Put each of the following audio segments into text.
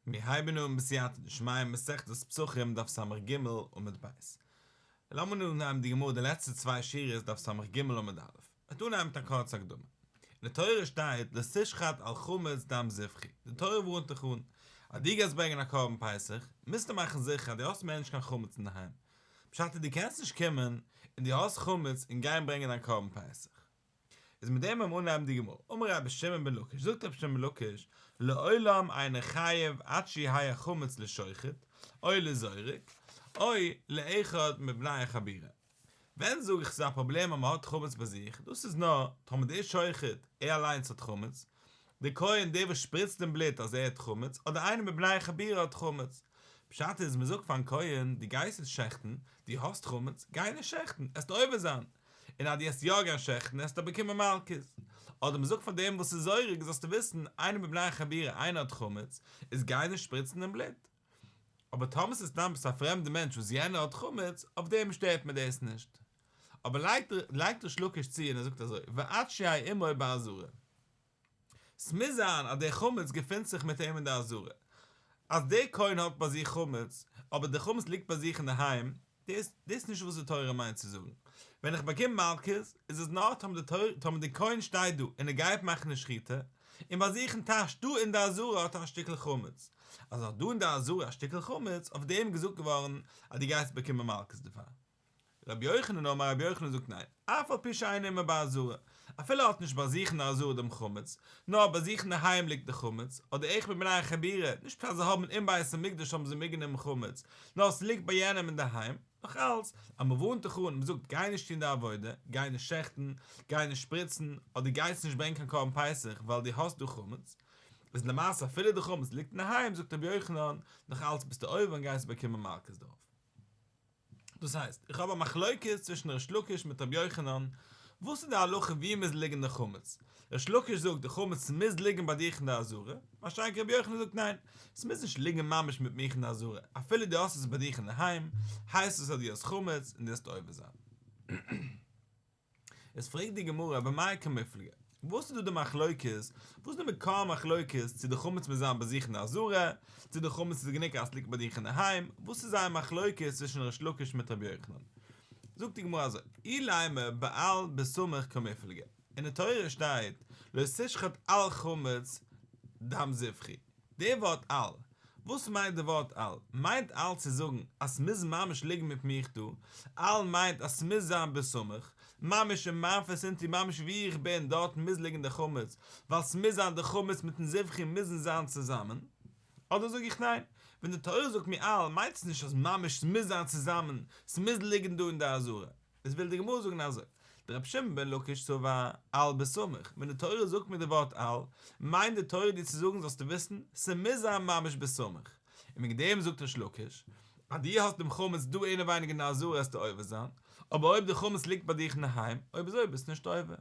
מיר הייבן אן בסייעתא דשמיא מסכת פסחים דף סג עמוד ב'. לאמיר אנהייבן די גמרא די לעצטע צוויי שורות דף סג עמוד א'. מ'וועט אנהייבן מיט א קורצע הקדמה. אין די תורה שטייט לא תשחט על חמץ דם זבחי. די תורה ווארנט דיך אן אז דו גייסט ברענגען א קרבן פסח, מוזטו מאכן זיכער אז דו האסט מער נישט קיין חמץ אינדערהיים. פשט איז דו קענסט נישט קומען און דו האסט חמץ און גיין ברענגען דיין קרבן פסח. איז מיט דעם ביים אנהייבן די גמרא, אמר רבי שמעון בן לקיש, זאגט רבי שמעון בן לקיש, לעולם אינו חייב עד שיהא חמץ לשוחט, או לזורק, או לאחד מבני החבורה. ווען זאג איך ס'איז א פראבלעם אז מ'האט חמץ ביי זיך, דאס איז נאר טאמער דער שוחט, ער אליינס האט חמץ, דער כהן, דער וואס שפריצט דעם בלוט אז ער האט חמץ, אדער איינער מבני החבורה האט חמץ. פשט איז, מ'זאגט פארן כהן, דו גייסט יעצט שעכטן, דו האסט חמץ, גיי נישט שעכטן, עסט עובר זיין. און אז דו העסט יא גיין שעכטן העסטו באקומען מלקות. אדער מ'זאגט פאר דעם וואס איז זורק זאלסטו וויסן, איינער מבני החבורה איינער האט חמץ, איז גיי נישט שפריצן דעם בלוט. אבער טאמער ס'איז סתם עפעס א פרעמדע מענטש וואס יענער האט חמץ, אויף דעם שטערט מיר דאס נישט. אבער לייגט לייגט ריש לקיש צו און ער זאגט אזוי, ועד שיהא עמו בעזרה. ס'מוז זיין אז דער חמץ געפינט זיך מיט אים אין די עזרה. אז דער כהן האט ביי זיך חמץ, אבער דער חמץ ליגט ביי זיך אינדערהיים, דאס איז נישט וואס די תורה מיינט צו זאגן. ווען איך באקום מלקות, איז עס נאר טאמער די תורה, טאמער דער כהן שטייט דא און ער גייט מאכן די שחיטה, און ביי זיך אין טאש דא אין די עזרה האט ער א שטיקל חמץ. אז ער האט דא אין די עזרה א שטיקל חמץ, אויף דעם איז געזאגט געווארן אז דו גייסט באקומען מלקות דערפאר. רבי יוחנן אמר רבי יוחנן זאגט ניין, אף על פי שאינו עמו בעזרה, אפילו ער האט נישט ביי זיך אין די עזרה דעם חמץ, נאר ביי זיך אינדערהיים ליגט די חמץ, אדער אחד מבני החבורה, נישט פשט אז זיי האבן אין בית המקדש האבן זיי מיטגענומען חמץ, נאר עס ליגט ביי יענעם אינדערהיים, נאך אלץ, אז מען ווארנט דיך אן און מען זאגט גיי נישט טון די עבודה, גיי נישט שעכטן, גיי נישט שפריצן, אדער גייסט נישט ברענגען קיין קרבן פסח ווייל דו האסט דא חמץ, איז למעשה אפילו די חמץ ליגט אינדערהיים זאגט רבי יוחנן, נאך אלץ ביסטו עובר און גייסט באקומען מלקות דערויף. דאס הייסט, איך האב א מחלוקת צווישן ריש לקיש מיט רבי יוחנן, וואס איז די הלכה ווי מוז ליגן די חמץ? ריש לקיש זאגט די חמץ מוז ליגן ביי דיך אין די עזרה, מה שאין כן רבי יוחנן זאגט ניין, עס מוז נישט ליגן ממש מיט מיך אין די עזרה, אפילו דו האסט עס ביי דיך אינדערהיים, הייסט עס אז דו האסט חמץ און דו האסט עובר זיין. איז פרעגט די גמרא במאי קמיפלגי, וואס איז דא די מחלוקת, וואס איז די מקור המחלוקת צו די חמץ מוז זיין ביי זיך אין די עזרה, צו די חמץ איז גענוג אז עס ליגט ביי דיך אינדערהיים, וואס איז זייער מחלוקת צווישן ריש לקיש מיט רבי יוחנן? זאגט די גמרא אזוי, אילימא בעל בסמוך קמיפלגי, אין די תורה שטייט לא תשחט על חמץ דם זבחי, די ווארט על, וואס מיינט די ווארט על? מיינט על צו זאגן אז ס'מוז ממש ליגן מיט מיך דא? על מיינט אז ס'מוז זיין בסמוך, ממש אין מיין vicinity ממש וואו איך בין דארט מוז ליגן די חמץ, ווייל ס'מוז זיין די חמץ מיטן זבחי מוזן זיין צוזאמען? אדער זאג איך ניין, ווען די תורה זאגט מיר על מיינט עס נישט אז ממש ס'מוז זיין צוזאמען, ס'מוז ליגן דא אין די עזרה. איז וויל די גמרא זאגן אזוי, דרבי שמעון בן לקיש סבר על בסמוך, ווען די תורה זאגט מיר די ווארט על, מיינט די תורה דיר צו זאגן זאלסטו וויסן, ס'מוז זיין ממש בסמוך. און וועגן דעם זאגט ריש לקיש, אז דו האסט דעם חמץ דא אינעווייניג אין די עזרה וועסטו עובר זיין, אבער אויב די חמץ ליגט ביי דיך אינדערהיים, אויב אזוי ביסטו נישט עובר.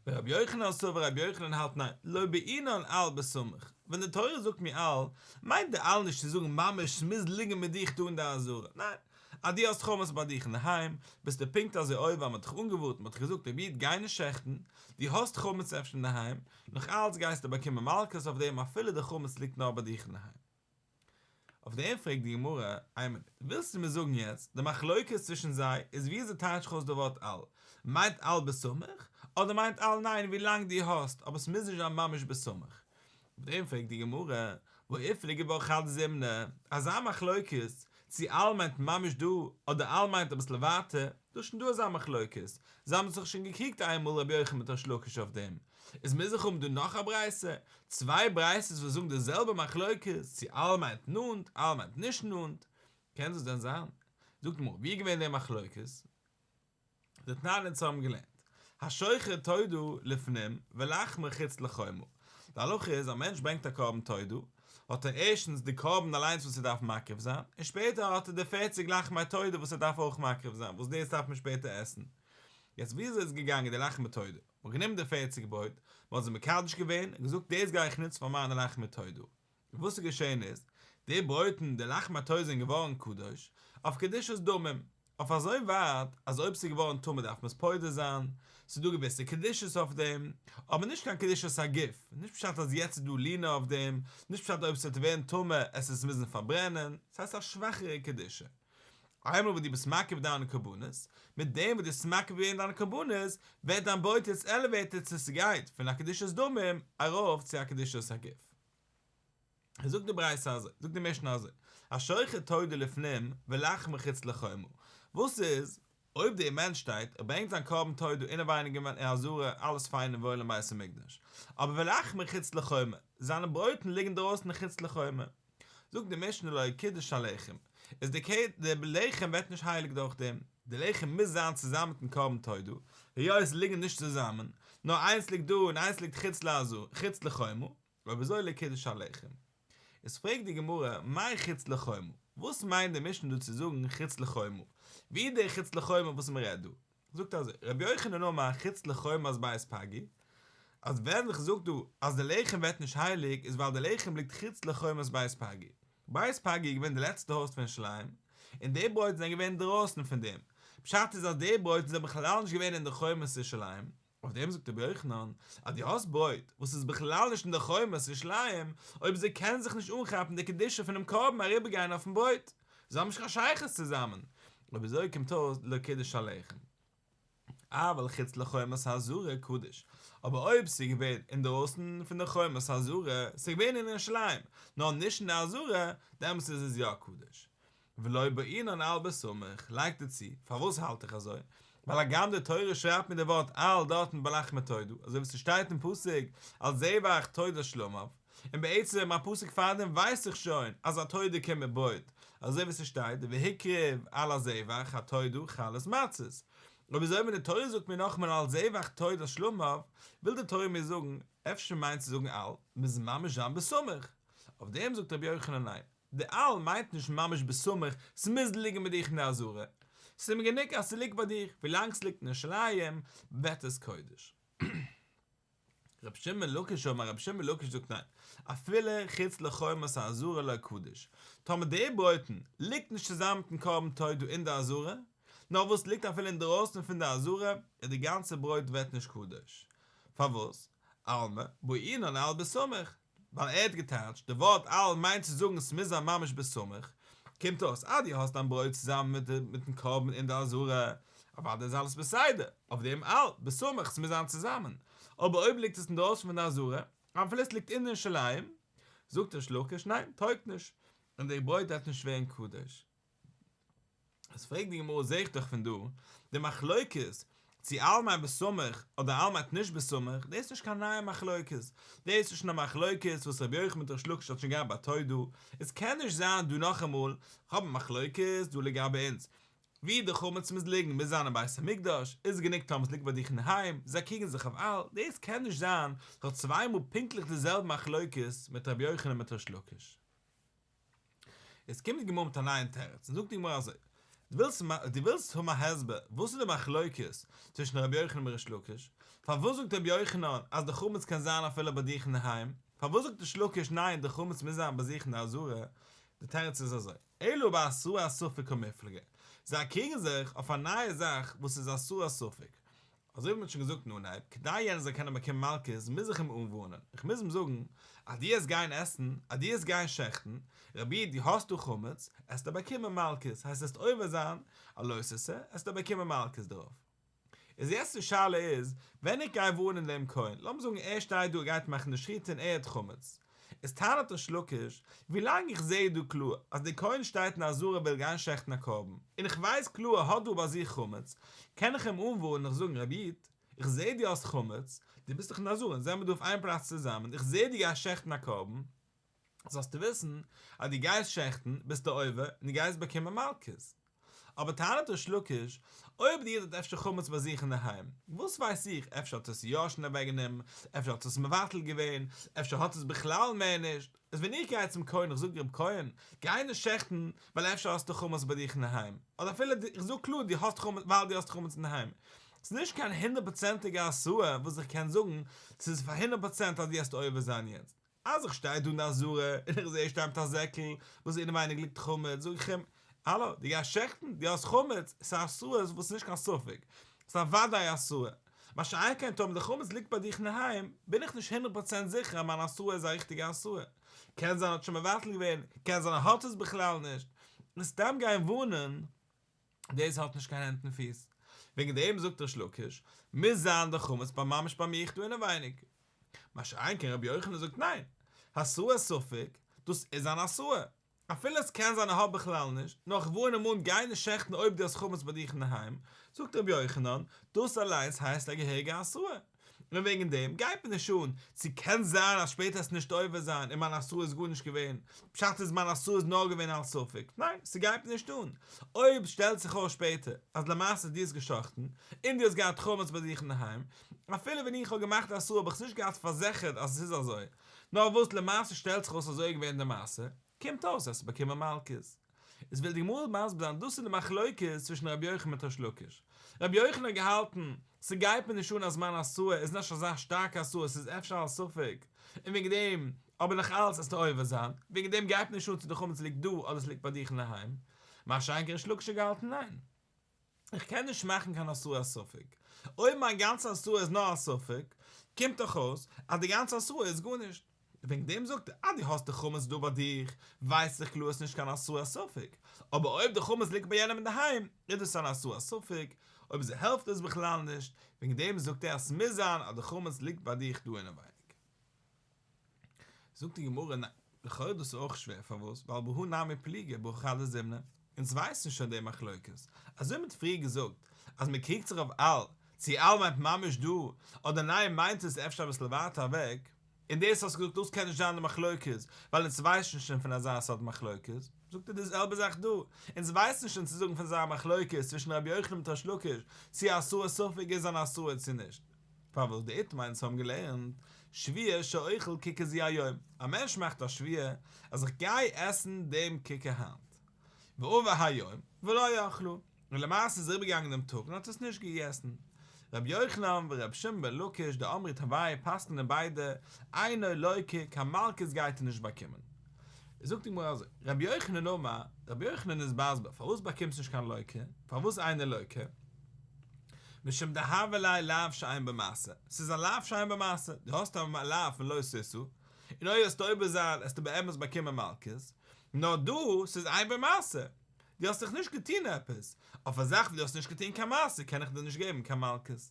ורבי יוחנן סבר רבי יוחנן האלט ניין, לא בעינן על בסמוך, ווען די תורה זאגט מיר על, מיינט די על נישט צו זאגן ממש ס'מוז ליגן מיט דיך דא אין די עזרה, ניין, אז דו האסט חמץ ביי דיך אינדערהיים, ביסטו פונקט אזוי עובר, מ'האט דיך אנגעווארנט, מ'האט דיך געזאגט רבי איד גיי נישט שעכטן, דו האסט חמץ אפשר אינדערהיים, נאך אלץ גייסטו באקומען מלקות אויף דעם אפילו די חמץ ליגט נאר ביי דיך אינדערהיים. אויף דעם פרעגט די גמרא, איין מינוט, ווילסטו מיר זאגן יעצט, די מחלוקת צווישן זיי איז ווי אזוי טייטש איך אויס די ווארט על, מיינט על בסמוך, אדער מיינט על ניין ווי לאנג דו האסט, אבער ס'מוז נישט זיין ממש בסמוך. אויף דעם פרעגט די גמרא, והא איפליגו בה חד זימנא, אזא מחלוקת, צו על מיינט ממש דא, אדער על מיינט אביסל ווייטער, דא איז שוין דא אזא מחלוקת, זיי האבן זיך שוין געקריגט איינמאל רבי יוחנן מיט ריש לקיש אויף דעם, איז מוז איך האבן דא נאך א ברייתא, צוויי ברייתות וואס זאגן די זעלבע מחלוקת, צו על מיינט נאנט, על מיינט נישט נאנט, קען דאס דען זיין? זאגט די גמרא, ווי איז געווען די מחלוקת? דתנן אונז האבן געלערנט, השוחט תודה לפנים ולחמה חוץ לחומה, די הלכה איז א מענטש ברענגט א קרבן תודה, האט ער ערשטנס די קרבן אליינס וואס ער דארף מקריב זיין, און שפעטער האט ער די פערציג לחמי תודה וואס ער דארף אויך מקריב זיין, וואס דאס דארף מען שפעטער עסן. יעצט וויאזוי איז געגאנגען די לחמי תודה? מ'האט גענומען די פערציג ברויט, מ'האט זיי מקדש געווען, און געזאגט דאס גיי איך נוצן פאר מיינע לחמי תודה. און וואס איז געשען איז, די ברויטן, די לחמי תודה זענען געווארן קדוש, אויף קדושת דמים, אויף אזוי ווייט, אז אויב ס'איז געווארן טמא דארף מען עס פודה זיין, ס'איז דא געוויסע קדושות אויף דעם, אבער נישט קיין קדושת הגוף, נישט פשט אז יעצט איז דא לינה אויף דעם, נישט פשט אויב ס'וועט ווערן טמא עסט עס מוזן פארברענען, ס'הייסט א שוואכערע קדושה. איינמאל וואס דו ביסט מקריב דיינע קרבנות, מיט דעם וואס דו ביסט מקריב געווען דיינע קרבנות, ווערט דיין ברויט יעצט elevated צו ס'גייט פון א קדושת דמים ארויף צו א קדושת הגוף. זאגט די ברייתא אזוי, זאגט די משנה אזוי, השוחט תודה לפנים ולחמו חוץ לחומה, וואס איז אויב דער מענטש שטייט, ער ברענגט זיין קרבן תודה אינעווייניג אין עזרה, אלעס פיין און וואויל אין בית המקדש, אבער ולחמו חוץ לחומה, זיינע ברויטן ליגן דרויסן חוץ לחומה, זאגט די משנה לא יקודש הלחם, איז די די לחם ווערט נישט הייליג דורך דעם, די לחם מוז זיין צוזאמען מיטן קרבן תודה, היות זיי ליגן נישט צוזאמען, נאר איינס ליגט דא און איינס ליגט חוץ לעזרה, חוץ לחומה, אויב אזוי לא קידש הלחם. איז פרעגט די גמרא, מאי חוץ לחומה? וואס מיינט די משנה דא צו זאגן חוץ לחומה? ווי איז דער חוץ לחומה וואס מען רעדט דא? זאגט אזוי, רבי יוחנן אמר חוץ לחומת בית פגי, אז ווען איך זאג דא אז די לחם ווערט נישט הייליג איז ווייל די לחם ליגט חוץ לחומת בית פגי. בית פגי איז געווען די לעצטע הויז פון ירושלים, און די ברויטן זענען געווען אינדרויסן פון דעם. פשט איז אז די ברויטן זענען בכלל נישט געווען אין די חומת ירושלים, אויף דעם זאגט רבי יוחנן, אז דו האסט ברויט וואס איז בכלל נישט אין די חומת ירושלים, אויב זיי קענען זיך נישט אנכאפן די קדושה פונעם קרבן אריבערגיין אויפן ברויט, זיי האבן נישט קיין שייכות צוזאמען, אויב אזוי קומט אויס לא קידש הלחם. אבל חוץ לחומת העזרה קדוש, אבער אויב ס'איז געווען אינדרויסן פון די חומת העזרה, ס'איז געווען אין ירושלים, נאר נישט אין די עזרה, דעמאלטס איז עס יא קדוש. ולא בעינן על בסמוך, לייגט ער צו, פארוואס האלט איך אזוי? ווייל הגם די תורה שרייבט מיט די ווארט על דארטן ביי לחמי תודה, אזוי ווי ס'שטייט אין פסוק על זבח תודת שלמיו, און בעצם א פסוק פארדעם ווייס איך שוין אז א תודה קומט מיט ברויט, אזוי ווי ס'שטייט והקריב על הזבח התודה חלות מצות. אויב אזוי ווען די תורה זאגט מיר נאכאמאל על זבח תודת שלמיו, וויל די תורה מיר זאגן, אפשר מיינט צו זאגן על, מוז ממש זיין בסמוך. אויף דעם זאגט רבי יוחנן ניין. די על מיינט נישט ממש בסמוך, ס'מוז ליגן ביי דיך אין די עזרה. ס'איז מיר גענוג אז ס'ליגט ביי דיך, ווילאנג ס'ליגט אין ירושלים ווערט עס קודש. רבי שמעון לקיש אמר רבי שמעון לקיש זאגט ניין, אפילו חוץ לחומת העזרה לא קדוש, טאמער די ברויטן ליגט נישט צוזאמען מיטן קרבן תודה אין די עזרה, נאר וואס ליגט אפילו אינדרויסן פון די עזרה, איז די גאנצע ברויט ווערט נישט קדוש. פארוואס? אלמא בעינן על בסמוך, ווייל ער האט געטייטשט, די ווארט על מיינט צו זאגן ס'מוז זיין ממש בסמוך, קומט אויס אז דו האסט דיין ברויט צוזאמען מיטן קרבן אין די עזרה, אוודאי איז אלעס בסדר, אויף דעם על, בסמוך, ס'מוז זיין צוזאמען, אבער אויב ליגט עס אינדרויסן פון די עזרה, אפילו עס ליגט אין ירושלים, זאגט ריש לקיש ניין, טויגט נישט, און די ברויט וועט נישט ווערן קדוש. איז פרעגט די גמרא זעה איך דאך פון דא די מחלוקת צו על מיינט בסמוך אדער על מיינט נישט בסמוך, דאס איז נישט קיין נייע מחלוקת, דאס איז שוין א מחלוקת וואס רבי יוחנן מיט ריש לקיש האט שוין געהאט ביי תודה, עס קען נישט זיין דא נאכאמאל האבן מחלוקת דא לגבי אונז, ווי די חמץ מוז ליגן מוז זיין אין בית המקדש, איז גענוג טאמער עס ליגט ביי דיך אינדערהיים, זיי קריגן זיך אויף על, דאס קען נישט זיין, ס'האט צוויי מאל פונקטליך די זעלבע מחלוקת מיט רבי יוחנן מיט ריש לקיש. יעצט קומט די גמרא מיט א נייעם תירוץ און זאגט די גמרא אזוי, דו ווילסט דו ווילסט האבן א הסבר וואס איז די מחלוקת צווישן רבי יוחנן און ריש לקיש, פארוואס זאגט רבי יוחנן אז די חמץ קען זיין אפילו ביי דיך אינדערהיים, פארוואס זאגט ריש לקיש ניין די חמץ מוז זיין ביי זיך אין די עזרה, די תירוץ איז אזוי, אלא בהתראת ספק קמיפלגי, זיי קריגן זיך אויף א נייע זאך וואס איז התראת ספק, אזוי ווי מען האט שוין געזאגט אין אנהייב, כדי יענער זאל קענען באקומען מלקות מוז איך אים אנווארענען, איך מוז אים זאגן, אז דו העסט גיין עסן, אז דו העסט גיין שעכטן, רבי דו האסט דא חמץ, עסטו באקומען מלקות, הייסט עסט עובר זיין א לא תעשה, עסטו באקומען מלקות דערויף. איז יעצט די שאלה איז, ווען איך גיי ווארענען דעם כהן, לאמיר זאגן ער שטייט דא ער גייט מאכן די שחיטה און ער האט חמץ, איז טענה'ט ריש לקיש, ווילאנג איך זעה דא קלאר אז דער כהן שטייט אין עזרה וויל גיין שעכטן א קרבן, און איך ווייס קלאר ער האט דא ביי זיך חמץ, קען איך אים אנווארענען איך זאגן רבי איד, איך זעה דו האסט חמץ, דו ביסט דאך אין עזרה אונז זעמיר דא אויף איין פלאץ צוזאמען, איך זעה דו גייסט שעכטן א קרבן, זאלסטו וויסן אז דו גייסט שעכטן ביסטו עובר און דו גייסט באקומען מלקות. אבער טענה'ט ריש לקיש, אויב די איד האט אפשר חמץ ביי זיך אינדערהיים, וואס ווייס איך, אפשר האט עס יא שוין אוועקגענומען, אפשר האט עס מבטל געווען, אפשר האט עס בכלל מער נישט, איז ווען איך גיי צום כהן איך זאג רב כהן, גיי נישט שעכטן ווייל אפשר האסטו חמץ ביי דיך אינדערהיים, אדער אפילו איך זאג קלאר דו האסט חמץ ווייל דו האסט חמץ אינדערהיים, ס'איז נישט קיין הונדערט פראצענטיגע התראה וואס איך קען זאגן ס'איז פאר הונדערט פראצענט אז דו העסט עובר זיין יעצט. אז איך שטיי דא אין די עזרה און איך זעה ער שטייט מיט א זעקל וואס אינעווייניג ליגט חמץ, זאג איך אים, האלא, דו גייסט שעכטן? דו האסט חמץ? ס'איז א התראה וואס איז נישט קיין ספק, ס'איז א וודאי התראה. מה שאין כן טאמער די חמץ ליגט ביי דיך אינדערהיים, בין איך נישט הונדרעט פראצענט זיכער אז מיין התראה איז א ריכטיגע התראה. קען זיין ער האט שוין מבטל געווען, קען זיין ער האט עס בכלל נישט. און סתם גיין ווארנען, דאס האט נישט קיין הענט און פיס. וועגן דעם זאגט ריש לקיש, מוז זיין די חמץ ביי ממש ביי מיך דא אינעווייניג. מה שאין כן רבי יוחנן זאגט ניין, התראת ספק, דאס איז אן התראה. אפילו עס קען זיין ער האט בכלל נישט, נאר איך ווארן אים אן גיי נישט שעכטן אויב דו האסט חמץ ביי דיך אינדערהיים, זאגט רבי יוחנן, דאס אליינס הייסט א געהעריגע התראה. און וועגן דעם גייט מיר נישט אן צו קען זיין אז שפעטער עס נישט עובר זיין און מיין התראה איז גארנישט געווען, פשט איז מיין התראה איז נאר געווען על ספק, ניין ס'גייט מיר נישט אן, אויב שטעלט זיך אויס שפעטער אז למעשה דו האסט גע'שחט'ן און דו האסט געהאט חמץ ביי דיך אינדערהיים, אפילו ווען איך האב געמאכט די התראה האב איך עס נישט געהאט פארזיכערט אז עס איז אזוי, נאר וואס למעשה שטעלט זיך אויס אזוי איז געווען די מעשה, קומט אויס אז האסט באקומען מלקות. איז וויל די גמרא מסביר זיין דאס איז די מחלוקת צווישן רבי יוחנן מיט ריש לקיש. רבי יוחנן האט געהאלטן, ס'גייט מיר נישט אן אז מיין התראה איז נישט אזא שטארקע התראה ס'איז אפשר על ספק, און וועגן דעם, אבער נאך אלץ וועסטו עובר זיין, וועגן דעם גייט מיר נישט אן צו די חמץ ליגט דא אדער ס'ליגט ביי דיך אינדערהיים. מה שאין כן ריש לקיש האט געהאלטן ניין. איך קען נישט מאכן קיין התראת ספק. אויב מיין גאנצע התראה איז נאר א ספק, קומט דאך אויס אז די גאנצע התראה איז גארנישט. וועגן דעם זאגט ער, אז דו האסט די חמץ דא ביי דיך, ווייס איך קלאר עס איז נישט קיין התראת ספק. אבער אויב די חמץ ליגט ביי יענעם אינדערהיים, איז דאס אן התראת ספק, אויב אזוי העלפט עס בכלל נישט, וועגן דעם זאגט ער אז ס'מוז זיין אז די חמץ ליגט ביי דיך דא אינעווייניג. זאגט די גמרא, ניין, לכאורה דאס איז אויך שווער, פארוואס? ווייל בהא נמי פליגי בהא חדא זימנא, אונז ווייסן שוין די מחלוקת, אזוי מ'האט פריער געזאגט אז מען קריגט זיך אויף על, צו על מיינט ממש דא, אדער ניין מיינט עס אפשר אביסל ווייטער אוועק, און דאס האסט געזאגט דאס קען נישט זיין די מחלוקת, ווייל אונז ווייסן שוין פון אזא סארט מחלוקת, זאגט ער די זעלבע זאך דא, אונז ווייסן שוין צו זאגן פון אזא מחלוקת צווישן רבי יוחנן מיט ריש לקיש, צו התראת ספק איז אן התראה צו נישט. פארוואס דאיתמר אונז האבן געלערנט שבועה שאוכל ככר זו היום, א מענטש מאכט א שבועה אז איך גיי עסן דעם ככר היינט, ועבר היום ולא אכלה, און למעשה איז אריבערגעגאנגען דעם טאג און האט עס נישט געגעסן. רבי יוחנן ורבי שמעון בן לקיש דאמרי תרוייהו פסק'נען ביידע, אינו לוקה, קיין מלקות גייט ער נישט באקומען. זאגט די גמרא אזוי, רבי יוחנן אמר, רבי יוחנן איז מסביר פארוואס באקומסט נישט קיין לוקה, פארוואס אינו לוקה, משום דהוה ליה לאו שאין בו מעשה, ס'איז א לאו שאין בו מעשה, דו האסט א לאו פון לא תשא, און אויב וועסטו עובר זיין וועסטו באמת באקומען מלקות, נאר דא, ס'איז אין בו מעשה, דו האסט דאך נישט געטון עפעס, אויף א זאך וואס דו האסט נישט געטון קיין מעשה קען איך דיר נישט געבן קיין מלקות.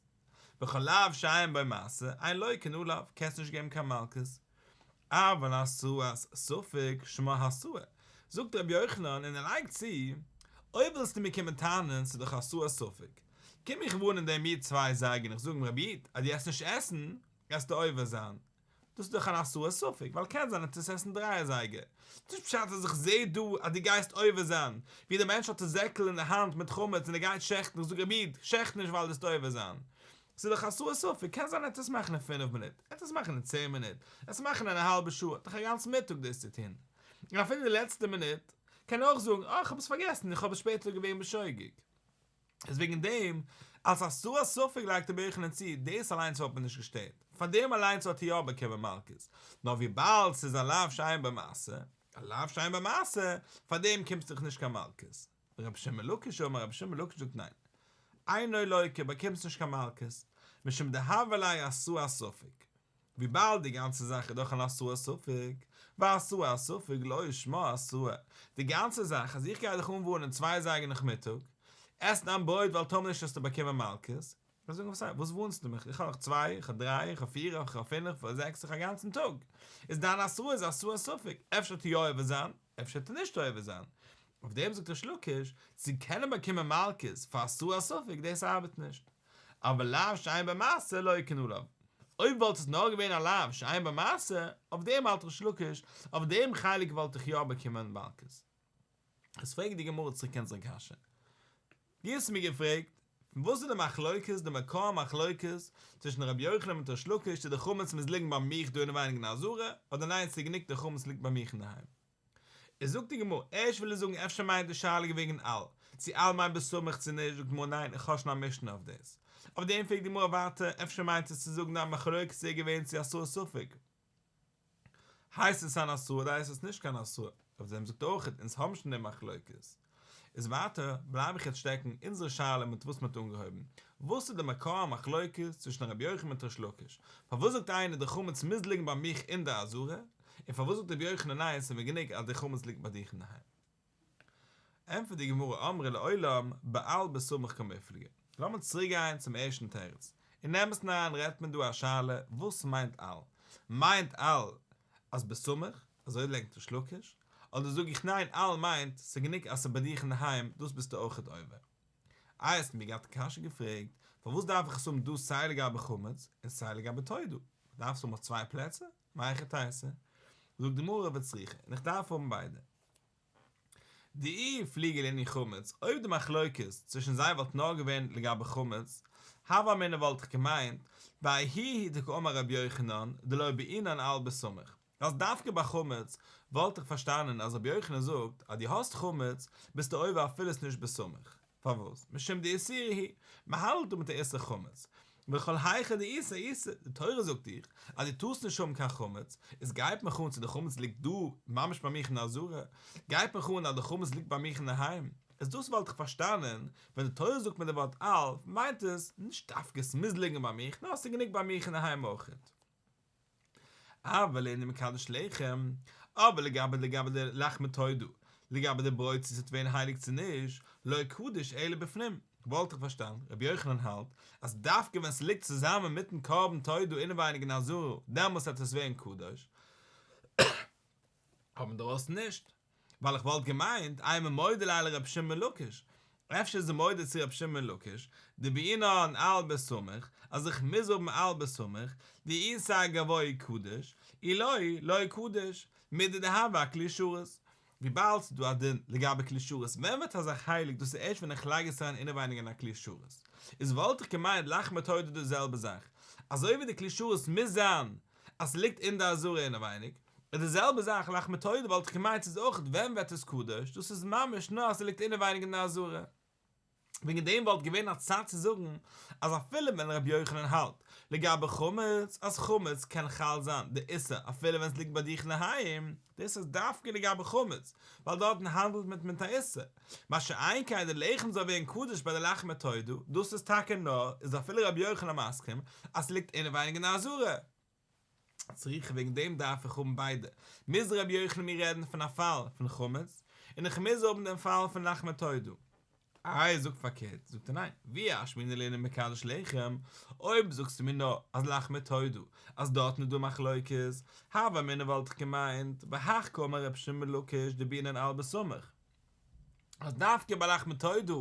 וכל לאו שאין בו מעשה, אין לוקין עליו, קענסט נישט געבן קיין מלקות. אבל התראת ספק שמה התראה, זאגט רבי יוחנן און ער לייגט צו, אויב ווילסטו מיר קומען טענה'ן ס'איז דאך התראת ספק, קום איך ווארענען דעם איד צוויי אזייגער און איך זאג אים רבי איד אז דו עסט נישט עסן, גייסטו עובר זיין. דאס איז דאך אן התראת ספק, ווייל קען זיין ער וועט עס עסן דריי אזייגער. ס'איז נישט פשט אז איך זע דא אז דו גייסט עובר זיין, ווי דער מענטש האט א זעקל אין די האנט מיט חמץ און ער גייט שעכטן, איך זאג רבי איד, שעכט נישט ווייל דו וועסט עובר זיין. ס'איז דאך התראת ספק, קען זיין ער וועט עס מאכן אין פינף מינוט, ער וועט עס מאכן אין צען מינוט, ער וועט עס מאכן אין א האלבע שעה, האט דאך א גאנץ מיטאג דאס צו טון. און אפילו די לעצטע מינוט, קען ער אויך זאגן, אה, איך האב עס פארגעסן, איך האב עס שפעטער געווען בשוגג. איז וועגן דעם, אלס התראת ספק לייגט רבי יוחנן צו, דאס אליינס וואלט מיר נישט געשטערט, פאר דעם אליינס וואלט ער יא באקומען מלקות, נאר וויבאלד ס'איז א לאו שאין בו מעשה, א לאו שאין בו מעשה, פאר דעם קומט זיך נישט קיין מלקות. רבי שמעון לקיש אמר, רבי שמעון לקיש זאגט ניין, אינו לוקה, באקומסט נישט קיין מלקות, משום דהוה ליה התראת ספק, וויבאלד די גאנצע זאך איז דאך אן התראת ספק, והתראת ספק לא שמה התראה, די גאנצע זאך אז איך גיי דיך אנווארענען צוויי אזייגער נאכמיטאג, עס דיין ברויט ווייל טאמער נישט וועסטו באקומען מלקות, וועסט זאגן וואס וואס ווארנסטו מיך, איך האב נאך צוויי, איך האב דריי, איך האב פיר, איך האב פינף, איך האב זעקס, איך האב א גאנצן טאג, איז דיין התראה איז התראת ספק, אפשר וועט ער יא עובר זיין, אפשר וועט ער נישט עובר זיין. אויף דעם זאגט ריש לקיש, צו קענען באקומען מלקות פאר התראת ספק דאס ארבעט נישט. אבל לאו שאין בו מעשה לוקין עליו. אויב וואלט עס נאר געווען א לאו שאין בו מעשה, אויף דעם האלט ריש לקיש, אויף דעם חלק וואלט איך יא באקומען מלקות. איז פרעגט די גמרא צוריק אונזער קשיא. דו האסט מיר געפרעגט, פון וואס איז די מחלוקת, די מקור המחלוקת, צווישן רבי יוחנן מיט ריש לקיש צו די חמץ מוז ליגן ביי מיך דא אינעווייניג אין עזרה, אדער ניין ס'איז גענוג די חמץ ליגט ביי מיך אינדערהיים. איז זאגט די גמרא, ערשט וויל ער זאגן אפשר מיינט די שאלה וועגן על, צו על מיינט בסמוך צו נישט, זאגט די גמרא ניין איך האב שוין א משנה אויף דאס. אויף דעם פרעגט די גמרא ווייטער, אפשר מיינט עס צו זאגן די מחלוקת איז געווען צו התראת ספק. הייסט עס אן התראה אדער הייסט עס נישט קיין התראה? אויף דעם זאגט ער אויך, אונז האבן שוין די מחלוקת. איז ווייטער בלייב איך יעצט שטעקן אונזערע שאלה מיט וואס מען האט אנגעהויבן, וואס איז די מקור המחלוקת צווישן רבי יוחנן מיט ריש לקיש? פארוואס זאגט איינער די חמץ מוז ליגן ביי מיך אין די עזרה, און פארוואס זאגט רבי יוחנן ניין ס'איז מיר גענוג אז די חמץ ליגט ביי דיך אינדערהיים? ענטפערט די גמרא אמרי לעולם בעל בסמוך קמיפלגי. לאמיר צוריק גיין צום ערשטן תירוץ. אין אמת'ן אריין רעדט מען דא א שאלה וואס מיינט על? מיינט על אז בסמוך, אזוי לערנט ריש לקיש, אדער זאג איך ניין על מיינט ס'גענוג אז ס'ביי דיך אינדערהיים דאס ביסטו אויכעט עובר. איי האסט מיר געהאט א קשיא געפרעגט פארוואס דארף איך עס האבן דא סיי לגבי חמץ און סיי לגבי תודה? מ'דארף עס האבן אויף צוויי פלעצער? מהיכי תיתי? זאגט די גמרא וצריכא און איך דארף האבן ביידע. דאי פליגי לענין חמץ, אויב די מחלוקת צווישן זיי וואלט נאר געווען לגבי חמץ, הוה אמינא וואלט איך געמיינט, בההיא הוא דקאמר רבי יוחנן דלא בעינן על בסמוך, אז דווקא ביי חמץ וואלט איך פארשטאנען אז רבי יוחנן זאגט אז דו האסט חמץ ביסטו עובר אפילו עס נישט בסמוך. פארוואס? משום דאיסורא הוא, מען האלט דא מיט א איסור חמץ, וכל היכא דאיתיה איתיה, די תורה זאגט דיך אז דו טארסט נישט האבן קיין חמץ, איז גייט מיך אן צו די חמץ ליגט דא ממש ביי מיך אין עזרה, גייט מיך אן אז די חמץ ליגט ביי מיך אינדערהיים, איז דאס וואלט איך פארשטאנען, ווען די תורה זאגט מיר די ווארט על, מיינט עס, נישט דווקא עס מוז ליגן ביי מיך, נאר עס איז גענוג ביי מיך אינדערהיים אויכעט. אבל לענין מקדש לחם, אבער לגבי לגבי די לחמי תודה, לגבי די ברויט צו ס'וועט ווערן הייליג צו נישט, לא קדיש אלא בפנים, וואלט איך פארשטאנען, רבי יוחנן האלט אז דווקא ווען ס'ליגט צוזאמען מיטן קרבן תודה אינעווייניג אין עזרה, דעמאלס וועט עס ווערן קדוש, אבער אינדרויסן נישט. ווייל איך וואלט געמיינט, אימא מודה ליה לר' שמעון בן לקיש, אפשר איז ער מודה צו ר' שמעון בן לקיש, דבעינן על בסמוך, אז איך מוז האבן על בסמוך, דאי איתיה גואי קדיש, אי לא, לא קדיש, מידי דהוה אכלי שרת. וויבאלד ס'איז דא א דין לגבי כלי שרת, ווען ווערט א זאך הייליג, דאס איז ערשט ווען איך לייג עס אריין אינעווייניג אין א כלי שרת. איז וואלט איך געמיינט לחמי תודה די זעלבע זאך, אזוי ווי די כלי שרת מוז זיין אז ס'ליגט אין די עזרה אינעווייניג, און די זעלבע זאך לחמי תודה וואלט איך געמיינט ס'איז אויך ווען ווערט עס קדוש, דאס איז ממש נאר אז ס'ליגט אינעווייניג אין די עזרה. וועגן דעם וואלט געווען א צד צו זאגן אז אפילו ווען רבי יוחנן האלט לגבי חמץ אז חמץ קען חל זיין די איסור אפילו ווען ס'ליגט ביי דיך אינדערהיים, דאס איז דווקא לגבי חמץ ווייל דארטן האנדלט מען מיט א איסור, מה שאין כן די לחם זאל ווערן קדוש ביי די לחמי תודה, דאס איז טאקע נאר איז אפילו רבי יוחנן מסכים אז ס'ליגט אינעווייניג אין די עזרה. צריכא וועגן דעם דארף איך האבן ביידע, מוז רבי יוחנן מיר רעדן פון א פאל פון חמץ, און איך מוז האבן דעם פאל פון לחמי תודה. איי זאג פארקערט, זאגט ער ניין, ואי אשמעינן לענין מקדש לחם, אויב זאגסטו מיר נאר אז לחמי תודה, אז דארטן איז דא מחלוקת, הוה אמינא וואלט איך געמיינט, בהך קאמר רבי שמעון בן לקיש דבעינן על בסמוך. אז דווקא ביי לחמי תודה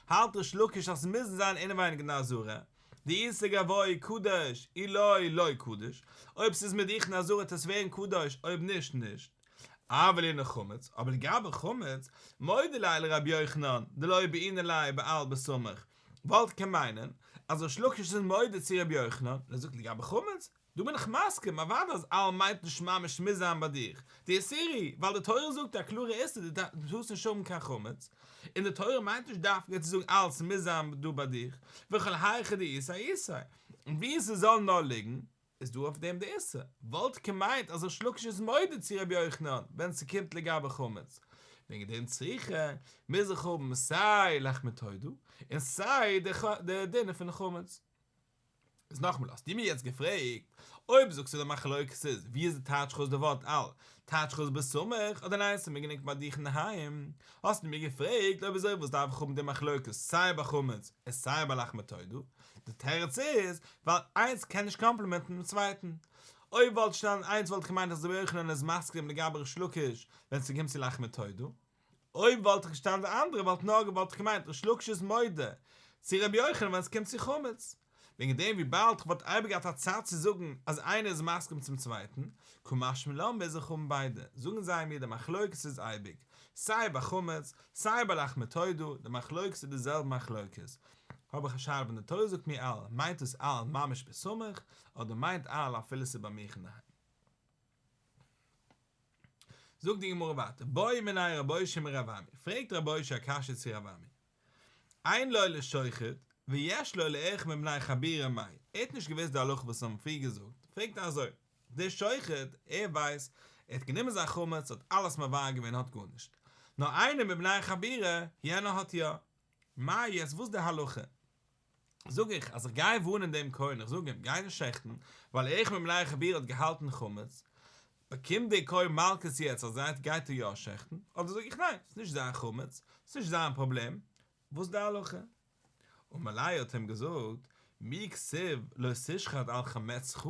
האלט ריש לקיש אז ס'מוז זיין אינעווייניג אין די עזרה, דאי איתיה גואי קדיש אי לא לא קדיש, אויב ס'איז מיט דיך אין עזרה וועט עס ווערן קדוש אויב נישט נישט. אבל לענין חמץ, אבער לגבי חמץ, מודה ליה לרבי יוחנן דלא בעינן ליה בעל בסמוך, וואלט קען מיינען אז ריש לקיש איז מודה צו רבי יוחנן, און ער זאגט לגבי חמץ, דא בין איך מסכים, אוודאי אז על מיינט נישט ממש מוז זיין ביי דיך, דאיסורא, ווייל די תורה זאגט א קלארע איסור דו טארסט נישט האבן קיין חמץ, און די תורה מיינט נישט דווקא צו זאגן על ס'מוז זיין דא ביי דיך, וכל היכא דאיתיה איתיה, און וואו ס'זאל נאר ליגן, איז דא אויף דעם די איסור, וואלט געמיינט אז ריש לקיש איז מודה צו רבי יוחנן ווען ס'קומט לגבי חמץ, וועגן דעם צריכא מוז איך האבן סיי לחמי תודה און סיי די דין פון חמץ. איז נאכאמאל האסטו מיר יעצט געפרעגט אויב זאגסטו די מחלוקת איז ווי אזוי טייטש איך אויס די ווארט על טייטש איך אויס בסמוך אדער ניין ס'מיר גענוג ביי דיך אינדערהיים האסטו מיר געפרעגט אויב אזוי וואס דארף איך האבן די מחלוקת סיי ביי חמץ און סיי ביי לחמי תודה די תירוץ איז ווייל איינס קען נישט קאמפלימענטן דעם צווייטן אויב וואלט געשטאנען איינס וואלט איך געמיינט אז רבי יוחנן איז מסכים לגבי ריש לקיש ווען ס'קומט צו לחמי תודה אויב וואלט איך געשטאנען די אנדערע וואלט נאר וואלט איך געמיינט ריש לקיש איז מודה צו רבי יוחנן ווען עס קומט צו חמץ. וועגן דעם וויבאלד כ'וואלט אייביג געהאט א צד צו זאגן אז איינער איז מסכים צום צווייטן, קא משמע לן מוז איך האבן ביידע, זאגן זיי מיר די מחלוקת איז אייביג, סיי ביי חמץ, סיי ביי לחמי תודה, די מחלוקת איז די זעלבע מחלוקת. האב איך א שאלה ווען די תורה זאגט מיר על, מיינט דאס על ממש בסמוך, אדער מיינט על אפילו ס'איז ביי מיך אינדערהיים? זאגט די גמרא ווייטער, בעא מיניה רב אושעיא מרב אמי, פרעגט רב אושעיא א קשיא צו רב אמי, אין לו לשוחט ויש לו לאחד מבני חבורה מהו, ער האט נישט געוואוסט די הלכה וואס האבן פריער געזאגט, פרעגט ער אזוי, דער שוחט, ער ווייסט, ער האט גענומען זיין חמץ, האט אלעס מבער געווען, האט גארנישט. נאר איינער מבני חבורה, יענער האט יא. מאי יעצט וואס די הלכה? זאג איך אז איך גיי ווארנען דעם כהן, איך זאג אים, גיי נישט שעכטן, ווייל אחד מבני חבורה האט געהאלטן חמץ, באקומט דער כהן מלקות יעצט אז ער גייט ער יא שעכטן, אדער זאג איך ניין, ס'איז נישט זיין חמץ, ס'איז נישט זיין פראבלעם, וואס איז די הלכה? אמר ליה האט אים געזאגט, מי כתיב לא תשחט על חמצך,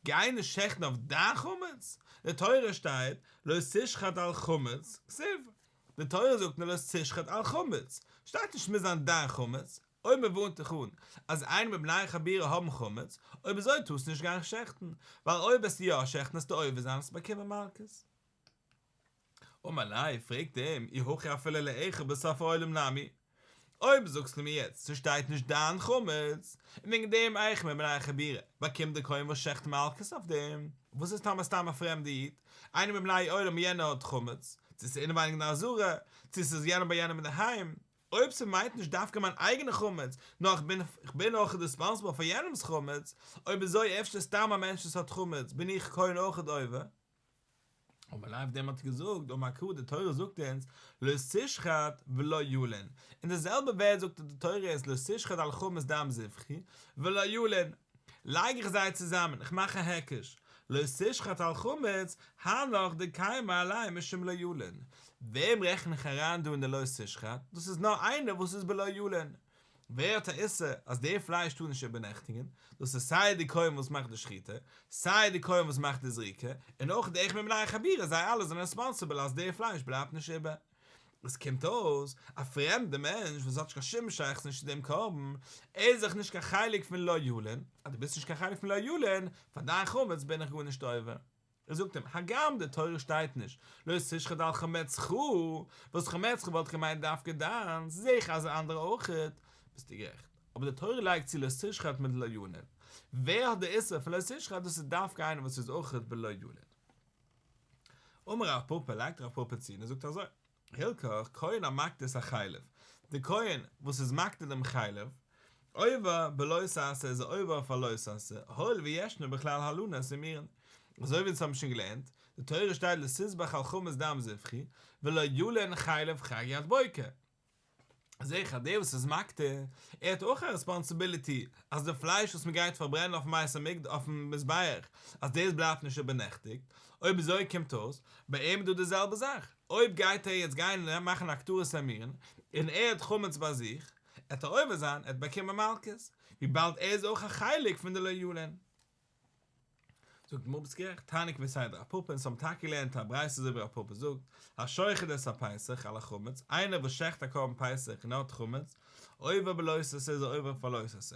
גיי נישט שעכטן אויף דיין חמץ, די תורה שטייט לא תשחט על חמץ, כתיב, די תורה זאגט נאר לא תשחט על חמץ, שטייט נישט מוז זיין דיין חמץ, אויב מען ווארנט דיך אן אז איינער מבני חבורה האבן חמץ, אויב אזוי טארסטו נישט גיין שעכטן, ווייל אויב וועסטו יא שעכטן וועסטו עובר זיין וועסט באקומען מלקות. אמר ליה, פרעגט אים, אי הכי אפילו לאחד בסוף העולם נמי, אויב זאגסטו מיר יעצט ס'שטייט נישט דיין חמץ, און וועגן דעם אחד מבני חבורה, באקומט דער כהן וואס שעכט מלקות אויף דעם, וואס איז טאמער סתם א פרעמדע איד, איינער מבני עולם יענער האט חמץ, צו ס'איז אינעווייניג אין די עזרה, צו ס'איז יענער ביי יענעם אינדערהיים, אויב ס'מיינט נישט דווקא מיין אייגענע חמץ, נאר איך בין איך בין אויך ריספאנסיבל פאר יענעמ'ס חמץ, אויב אזוי אפשר סתם א מענטש וואס האט חמץ, בין איך כהן אויכעט עובר. אמר ליה אויף דעם האט ער געזאגט, אמר קרא די תורה זאגט אונז, לא תשחט ולא ילין, און די זעלבע ווערט זאגט די תורה אונז לא תשחט על חמץ דם זבחי ולא ילין, לייג איך זיי צוזאמען, איך מאך א היקש, לא תשחט על חמץ, הנך דקיימא עליה משום לא ילין, וועם רעכן איך אריין דא אין די לא תשחט, דאס איז נאר איינער וואס איז בלא ילין, ווער האט א איסור אז די פלייש טאר נישט איבערנעכטיגן, דאס איז סיי די כהן וואס מאכט די שחיטה, סיי די כהן וואס מאכט די זריקה, און אויך די אחד מבני חבורה, זיי אלע זענען רעספאנסיבל אז די פלייש בלייבט נישט איבער. עס קומט אויס, א פרעמדע מענטש וואס האט נישט קיין שום שייכות נישט צו דעם קרבן, ער איז דאך נישט קיין חלק פון לא ילין, אז דו ביסט נישט קיין חלק פון לא ילין, פאר דיין חמץ בין איך גארנישט עובר. ער זאגט אים, הגם די תורה שטייט נישט לא תשחט על חמצך, וואס חמצך וואלט געמיינט דווקא דיינס, זעה איך אז אנדערע אויכעט, ביסטו גערעכט. אבער די תורה לייגט צו לא תשחט מיט לא ילין. ווער האט די איסור פון לא תשחט, דאס איז דווקא איינער וואס איז אויכעט בלא ילין. אמר רב פפא, לייגט רב פפא צו און ער זאגט אזוי, הלכך, כהן המקטיר את החלב, די כהן וואס איז מקטיר דעם חלב, עובר בלא תעשה איז ער עובר אויף א לא תעשה, הואיל וישנו בכלל הלנת אימורין. אזוי ווי אונז האבן שוין געלערנט, די תורה שטייט לא תזבח על חמץ דם זבחי, ולא ילין חלב חגי עד בוקר. זעה איך אז דער וואס איז מקטיר, ער האט אויך א רעספאנסיביליטי אז די פלייש וואס מען גייט פארברענען אויפן בית המקדש אויפן מזבח אז דאס בלייבט נישט איבערנעכטיגט, אויב אזוי קומט אויס ביי אים איז דא די זעלבע זאך, אויב גייט ער יעצט גיין און מאכן הקטרת האימורין און ער האט חמץ ביי זיך, עט ער עובר זיין, ער עט באקומען מלקות, וויבאלד ער איז אויך א חלק פון די לא ילין. זאגט די גמרא ביסט גערעכט, תניא כוותיה דרב פפא, אונז האבן טאקע געלערנט א ברייתא אזוי ווי רב פפא זאגט, השוחט את הפסח על החמץ, איינער וואס שעכט א קרבן פסח און ער האט חמץ, עובר בלא תעשה איז ער עובר אויף א לא תעשה.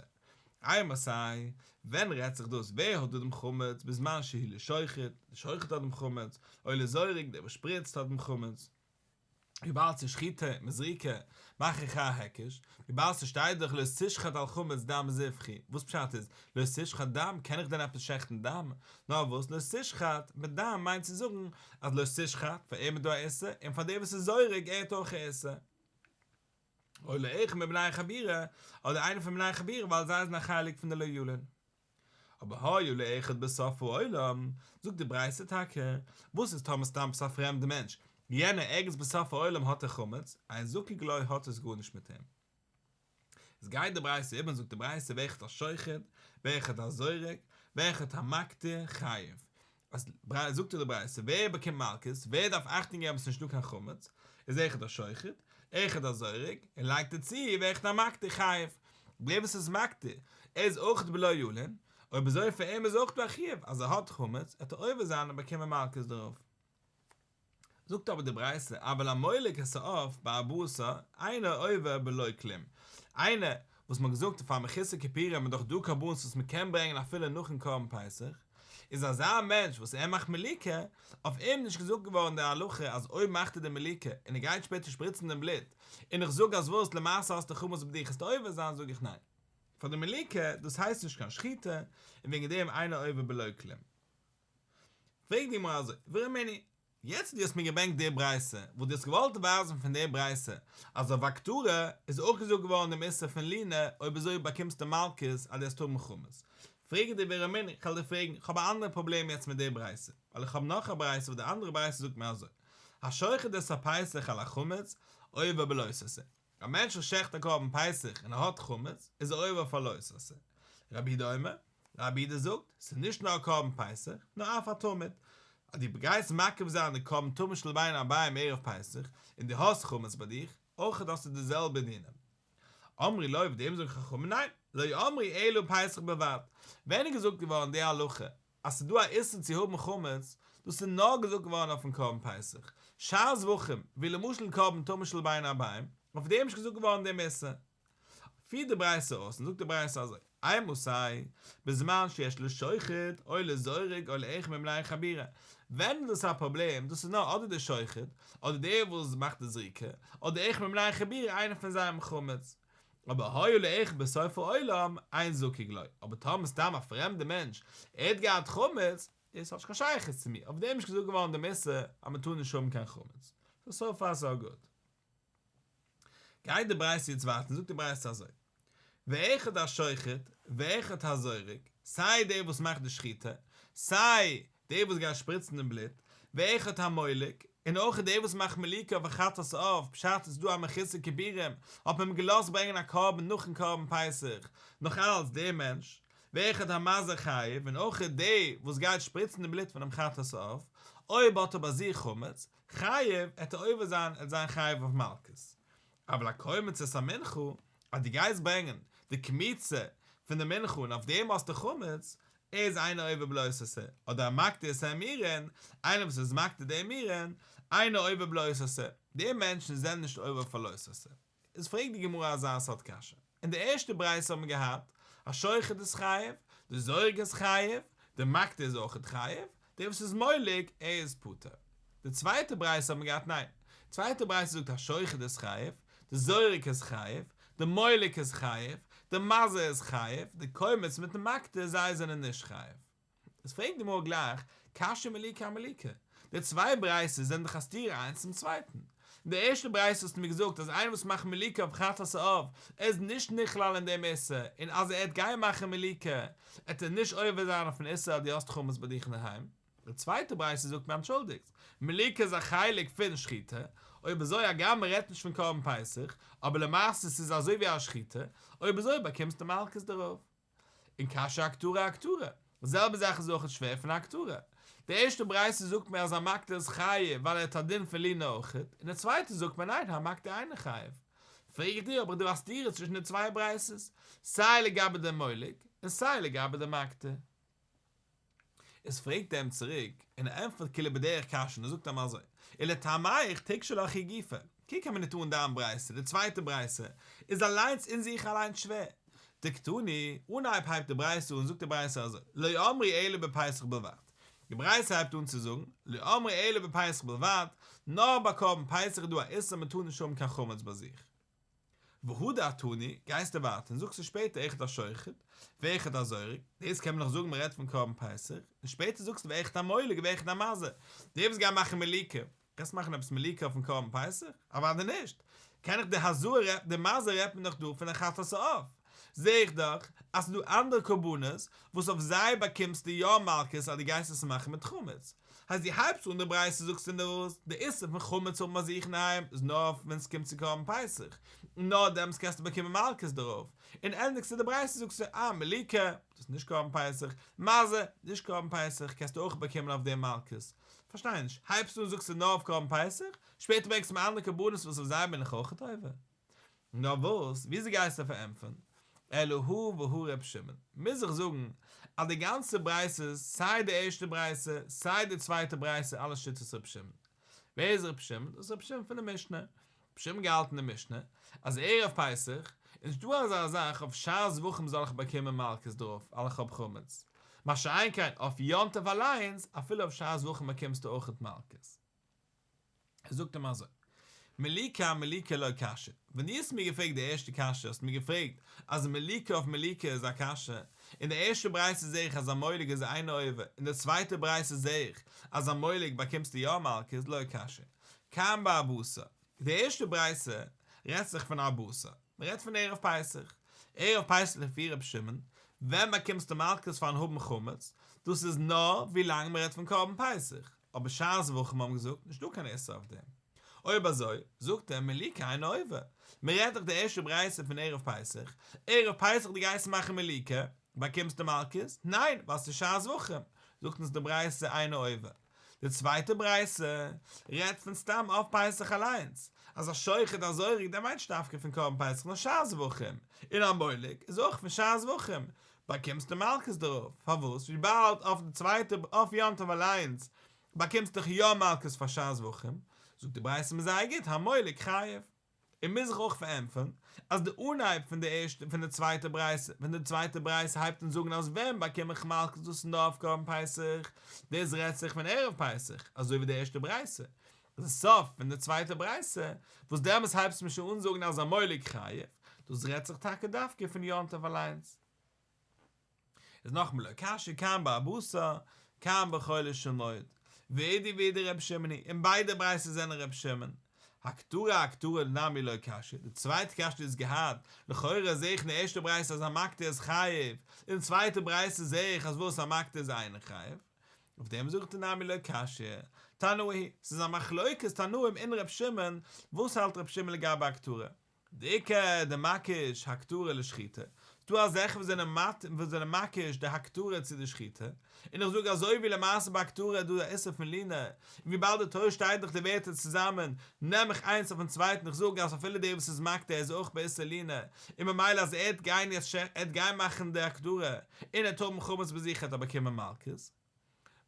אימתי, ווען רעדט זיך דאס ווער האט דא דעם חמץ, בזמן שהוא לשוחט, דער שוחט האט דעם חמץ, או לזורק, דער וואס שפריצט האט דעם חמץ. וויבאלד ס'איז שחיטה מיט זריקה מאך איך א היקש, וויבאלד ס'שטייט דאך לא תשחט על חמץ דם זבחי, וואס פשט איז לא תשחט דם, קען איך דען עפעס שעכטן דם? נאר וואס לא תשחט מיט דם מיינט צו זאגן אז לא תשחט פאר אים איז דא א איסור און פאר דער וואס איז זורק ער האט אויך א איסור. או לאחד מבני חבורה, אדער איינער פון בני חבורה ווייל זיי זענען א חלק פון די לא ילין. אבער היה לאחד בסוף העולם, זאגט די ברייתא טאקע, וואס איז טאמער סתם עפעס א פרעמדע מענטש, יענער ערגעץ בסוף העולם האט ער חמץ, אין זקוק לו האט עס גארנישט מיט אים. איז גייט די ברייתא איבער און זאגט די ברייתא ואחד השוחט, ואחד הזורק, ואחד המקטיר, חייב. אז זאגט די ברייתא ווער באקומט מלקות, ווער דארף אכטונג געבן ס'נישט דא קיין חמץ, איז אחד השוחט, אחד הזורק, און לייגט ער צו ואחד המקטיר חייב, דער וואס איז מקטיר, ער איז אויך בלא ילין, אויב אזוי פאר אים איז אויך דא א חיוב, אז ער האט חמץ, עט ער עובר זיין און באקומען מלקות דערויף. זאגט אבער די ברייתא, אבל המולק את העוף בארבעה עשר, אינו עובר בלא כלום, איינער וואס מ'האט געזאגט פאר מחוסר כיפורים איז דאך דא קרבנות וואס מ'קען ברענגען אפילו נאכן קרבן פסח, איז אזא מענטש וואס ער מאכט מליקה, אויף אים נישט געזאגט געווארן די הלכה אז אויב מאכט ער די מליקה און ער גייט שפעטער שפריצן דעם בלוט, און איך זאג אז וואס למעשה האסטו חמץ ביי דיך עסטו עובר זיין זאג איך ניין. פאר די מליקה, דאס הייסט נישט קיין שחיטה, און וועגן דעם אינו עובר בלא כלום. פרעגט די גמרא אזוי, ורמינהי, יעצט דו האסט מיר געברענגט די ברייתא, וואס דו האסט געוואלט ווייזן פון די ברייתא, אז אויף הקטרה איז אויך געזאגט געווארן דעם איסור פון לינה, אויב אזוי באקומסטו מלקות אז דו וועסט האבן חמץ. פרעג איך דיר ורמינהי, כ'וועל דיר פרעגן, כ'האב א אנדערע פראבלעם יעצט מיט די ברייתא, ווייל איך האב נאך א ברייתא וואס די אנדערע ברייתא זאגט מיר אזוי, השוחט את הפסח על החמץ, עובר בלא תעשה. א מענטש וואס שעכט א קרבן פסח און ער האט חמץ, איז ער עובר אויף א לא תעשה. רבי יהודה אומר, רבי יהודה זאגט, ס'איז נישט נאר א קרבן פסח, נאר אף התמיד. אז דו גייסט מקריב זיין די קרבן תמיד של בין הערבים ערב פסח, און דו האסט חמץ ביי דיך, אויך האסטו די זעלבע דינים. אמרו לו, אויף דעם זאגן חכמים ניין, לא אמרו אלא פסח בלבד. ווען איז געזאגט געווארן די הלכה אז ס'איז דא א איסור צו האבן חמץ, דאס איז נאר געזאגט געווארן אויפן קרבן פסח, שאר זבחים, ווי למשל קרבן תמיד של בין הערבים, אויף דעם איז נישט געזאגט געווארן דעם איסור. פירט די ברייתא אויס און זאגט די ברייתא אזוי, אימתי, בזמן שיש לשוחט או לזורק או לאחד מבני חבורה, ווען איז דאס א פראבלעם, דאס איז נאר אדער דער שוחט, אדער דער וואס מאכט די זריקה, אדער אחד מבני חבורה איינער פון זיי האבן חמץ. אבער היה לאחד בסוף העולם, אין זקוק לו, אבער טאמער סתם א פרעמדע מענטש, ער האט געהאט חמץ, דאס האט נישט קיין שייכות צו מיר, אויף דעם איז נישט געזאגט געווארן דעם איסור אז מען טאר נישט האבן קיין חמץ. סאו סאו פאר סאו גוד. גייט די ברייתא יעצט ווייטער און זאגט די ברייתא אזוי, ואחד השוחט ואחד הזורק, סיי דער וואס מאכט די שחיטה, סיי דער וואס גייט שפריצן דעם בלוט, ואחד המולק, און אויך דער וואס מאכט מליקה אויף א חטאת העוף, פשט איז דא א מחוסר כיפורים, האט מען אים געלאזט ברענגען א קרבן נאכן קרבן פסח, נאך אלץ דער מענטש, ואחד המזה חייב, און אויך דער וואס גייט שפריצן די בלוט פונעם חטאת העוף, אויב האט ער ביי זיך חמץ, חייב, עט ער עובר זיין, עט זיין חייב אויף מלקות. אבל הקומץ את המנחה, אז דו גייסט ברענגען די קמיצה פון די מנחה און אויף דעם האסטו חמץ, איז אינו עובר בלא תעשה, אדער המקטיר את האימורין, איינער וואס איז מקטיר די אימורין, אינו עובר בלא תעשה, די מענטשן זענען נישט עובר אויף א לא תעשה. איז פרעגט די גמרא אזא סארט קשיא, אין די ערשטע ברייתא האט מען געהאט, השוחט איז חייב, די זורק איז חייב, די מקטיר איז אויכעט חייב, דער וואס איז מולק, ער איז פטור. די צווייטע ברייתא האט מען געהאט ניין. די צווייטע ברייתא זאגט השוחט איז חייב, די זורק איז חייב, די מולק איז חייב, די מזה איז חייב, די קומץ מיטן מקטיר זיי זענען נישט חייב. איז פרעגט די גמרא גלייך, קשיא מליקה אמליקה. די צוויי ברייתות זענען דאך א סתירה איינס צום צווייטן. אין די ערשטע ברייתא האסטו מיר געזאגט אז איינער וואס מאכט מליקה אויף חטאת העוף, ער איז נישט נכלל אין דעם איסור, און אז ער עט גיין מאכן מליקה, עט ער נישט עובר זיין אויפן איסור אז דו האסט חמץ ביי דיך אינדערהיים. די צווייטע ברייתא זאגט מיר אנטשולדיגט, מליקה איז א חלק פון שחיטה, אויב אזוי הגם מען רעדט נישט פון קרבן פסח, אבער למעשה ס'איז אזוי ווי א שחיטה, אויב אזוי באקומסטו מלקות דערויף. און קשיא אהקטרה אהקטרה. די זעלבע זאך איז אויך שווער פון הקטרה. די ערשטע ברייתא זאגט מיר אז המקטיר איז חייב ווייל ער האט א דין פון לינה אויכעט, און די צווייטע זאגט מיר ניין המקטיר אינו חייב. פרעג איך דיר האב איך דא א סתירה צווישן די צוויי ברייתות, סיי לגבי די מולק און סיי לגבי די מקטיר. איז פרעגט ער אים צוריק, און ער ענטפערט כאילו בדרך קשיא און ער זאגט אים אזוי, ולטעמיך תיקשי לך היא גופא, קוק א מינוט אן דיין ברייתא, די צווייטע ברייתא, איז אליינס אין זיך אליינס שווער. דקתני, אנהייב הייבט די ברייתא אן זאגט די ברייתא אזוי, לא אמרו אלא בפסח בלבד, די ברייתא הייבט אן צו זאגן, לא אמרו אלא בפסח בלבד, נאר ביי קרבן פסח איז דא א איסור מען טאר נישט האבן קיין חמץ ביי זיך. והדר תני, גייסטו ווייטער און זאגסט שפעטער אחד השוחט, ואחד הזורק, דאס קען מען נאך זאגן מען רעדט פון קרבן פסח, און שפעטער זאגסטו ואחד המולק ואחד המזה, דער וואס גייט מאכן מליקה, קענסט מאכן עפעס מליקה אויפן קרבן פסח? אוודאי נישט! קען איך די הזאה רעדט די מזה רעדט מען דאך דא פון א חטאת העוף, זעה איך דאך אז ס'איז דא אנדערע קרבנות וואס אויף זיי באקומסטו יא מלקות אז דו גייסט עס מאכן מיט חמץ, הייסט דו הייבסט אן די ברייתא זאגסטו אונז די איסור פון חמץ האבן ביי זיך אינדערהיים איז נאר ווען ס'קומט צו קרבן פסח, און נאר דעמאלטס קענסטו באקומען מלקות דערויף, און ענדיגסטו די ברייתא זאגסטו אה מליקה, דאס איז נישט קרבן פסח, מזה, נישט קרבן פסח, קענסטו אויך באקומען אויף דעם מלקות. פארשטיי נישט, הייבסט אן זאגסטו נאר אויף קרבן פסח, שפעטער ברענגסטו מיר אנדערע קרבנות וואס אויף זיי בין איך אויכעט עובר. נאר וואס, וויאזוי גייסטו פארענטפערן? אלא הא והא ר' שמעון, מוז איך זאגן אז די גאנצע ברייתא, סיי די ערשטע ברייתא, סיי די צווייטע ברייתא אלעס שיטת ר' שמעון. ווער איז ר' שמעון? דאס איז ר' שמעון פון די משנה. ר' שמעון געהאלטן אין די משנה אז ערב פסח איז נישטא אזא זאך אויף שאר זבחים זאל איך באקומען מלקות דערויף ווייל איך האב חמץ, מה שאין כן אויף יום טוב אליינס אפילו אויף שאר זבחים באקומסטו אויכעט מלקות. ער זאגט אים אזוי, מליקה אמליקה לא קשיא, ווען דו האסט מיר געפרעגט די ערשטע קשיא האסטו מיר געפרעגט אז מליקה אויף מליקה איז א קשיא, אין די ערשטע ברייתא זעה איך אז א מולק איז אינו עובר, אין די צווייטע ברייתא זעה איך אז א מולק באקומסטו יא מלקות, לא קשיא. כאן בארבעה עשר. די ערשטע ברייתא רעדט זיך פון ארבעה עשר, מען רעדט פון ערב פסח, ערב פסח לפי ר' שמעון, ווען באקומסטו מלקות פארן האבן חמץ, דאס איז נאר ווילאנג מען רעדט פון קרבן פסח. אבער שאר זבחים האבן געזאגט, נישטא קיין איסור אויף דעם. אויב אזוי, זאגט ער, מליקה אינו עובר. מען רעדט דאך די ערשטע ברייתא פון ערב פסח, ערב פסח דו גייסט מאכן מליקה, באקומסטו מלקות? ניין, ווייל ס'איז שאר זבחים. זאגט אונז די ברייתא אינו עובר. די צווייטע ברייתא רעדט פון סתם אויף פסח אליינס, אז א שוחט א זורק דער מיינט נישט דווקא פון קרבן פסח נאר שאר זבחים, און א מולק איז אויך פון שאר זבחים, באקומסטו מלקות דערויף, פארוואס? וויבאלד אויף די צווייטע אויף יום טוב אליינס באקומסטו דאך יא מלקות פאר שאר זבחים, זאגט די ברייתא מיר זייער גוט המולק חייב. און מוז איך אויך פארענטפערן אז די אנהייב פון די ערשטע פון די צווייטע ברייתא, ווען די צווייטע ברייתא הייבט אן זאגן אז ווען באקום איך מלקות דאס איז נאר אויף קרבן פסח, דאס רעדט זיך פון ערב פסח, אזוי ווי די ערשטע ברייתא. די סוף פון די צווייטע ברייתא, וואס דעמאלס הייבסטו מיר שוין אן זאגן אז המולק חייב, דאס רעדט זיך טאקע דווקא פון יום טוב אליינס. איז נאכאמאל לא קשיא כאן בארבעה עשר, כאן בחולו של מועד. ואידי ואידי ר' שמעון היא, און ביידע ברייתות זענען ר' שמעון. הקטרה אהקטרה נמי לא קשיא, די צווייטע קשיא דו האסט געהאט, לכאורה זעה איך אין די ערשטע ברייתא אז המקטיר איז חייב, אין די צווייטע ברייתא זעה איך אז וואס המקטיר איז אינו חייב. אויף דעם זאגט ער נמי לא קשיא, תנאי היא, ס'איז א מחלוקת תנאים אין ר' שמעון, וואס האלט ר' שמעון לגבי הקטרה? דאיכא דמקיש הקטרה לשחיטה, ס'דא אזעלכע וואס זענען מת וואס זענען מקיש די הקטרה צו די שחיטה, און איך זאג אזוי ווי למעשה ביי הקטרה איז דא א איסור פון לינה, און וויבאלד די תורה שטייט דאך די ווערטער צוזאמען, נעם איך איינס אויפן צווייטן איך זאג אז אפילו דער וואס איז מקטיר איז אויך באיסור לינה, און ממילא אז ער העט גיין יעצט ער העט גיין מאכן די הקטרה און ער העט האבן חמץ ביי זיך העט ער באקומען מלקות.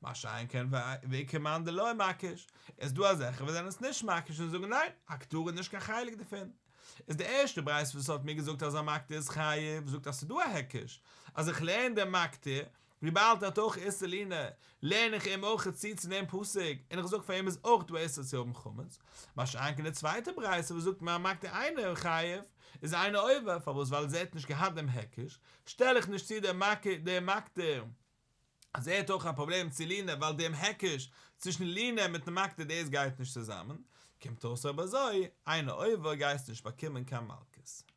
מה שאין כן ואיכא מאן דלא מקיש, איז דא אזעלכע וואס זענען עס נישט מקיש און זאגן ניין, הקטרה איז נישט קיין חלק דערפון. איז די ערשטע ברייתא וואס האט מיר געזאגט אז המקטיר איז חייב, זאגט אז ס'איז דא א היקש, אז איך לערן דעם מקטיר, וויבאלד ער האט אויך איסור לינה, לערן איך אים אויך צו צו דעם פסוק, און איך זאג פאר אים איז אויך דא איסור צו האבן חמץ. מה שאין כן די צווייטע ברייתא וואס זאגט מיר המקטיר אינו חייב, איז אינו עובר, פארוואס ווייל ער האט נישט געהאט דעם היקש, שטעל איך נישט צו דעם מקטיר. אז ער האט אויך א פראבלעם צו לינה ווייל דעם היקש צווישן לינה מיטן מקטיר דאס גייט נישט צוזאמען, קומט אויס אויב אזוי, אינו עובר גייסט נישט באקומען קיין מלקות.